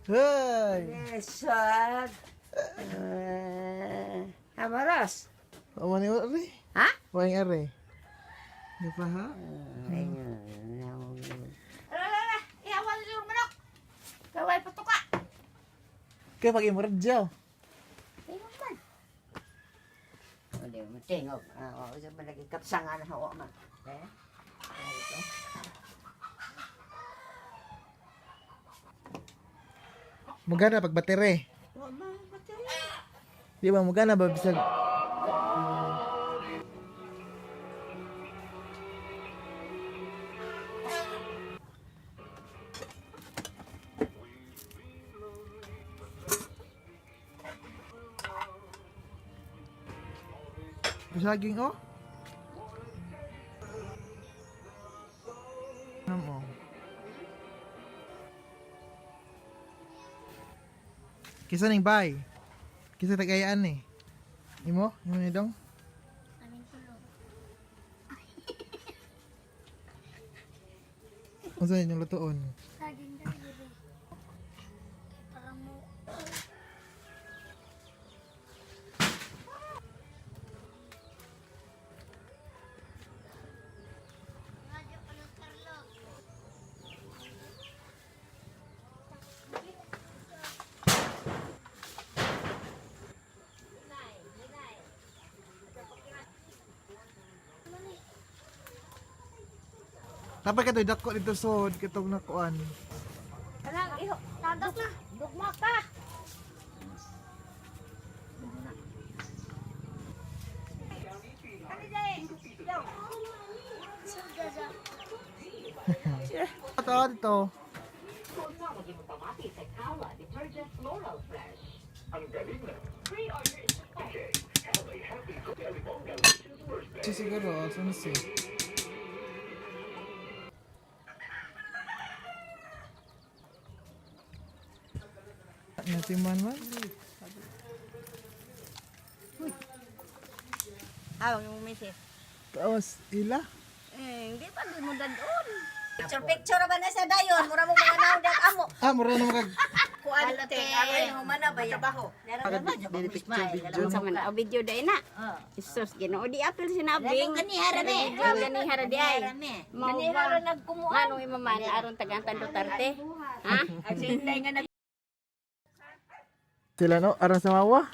Hey! Nesod. Amaros. Amo ni ari. Ha? Waing ari. Di pa ha? Ala, ala, ihawan yung manok. Gaway patuka. Kaya pag imradyo. Tingog man. Hindi mo tingog. Ah, oo, sa malagi kapsangan hawa man. Eh? Ay, ito. Mugana pag batere. Wa man, baterya. Di ba mugana ba bisag Saging oh. Ano mo? Kisa ning bay. Kisa tagayaan eh. Imo? Imo ni dong? Aming tulog. Unsa inyong lutoon? Saging dagiri. Kay para mo. Radyo ko ng Carlo. Tapos katoy dako dito sod katong nakuan. Kanang iho. Tagak na. Dugma ka. Suda. Ito dito. Si siguro, so si. Natiman man. Hawag yung misis. Tapos ila. Eh, hindi pa di mo dadon. Picture picture ba na sa dayon? Mura mo mga naong dak amo. Ah, mura na makag Kuan te, aron mo man na ba yabaho. picture video. Unsa man ang video dai na. Jesus Ginoo di apil sinabing. Ganihara me. Ganihara di ay. Mao ba? Ganihara nagkumuan. Nganong imaman aron tagantan Duterte? Ha? Sila no, aron sa mawa.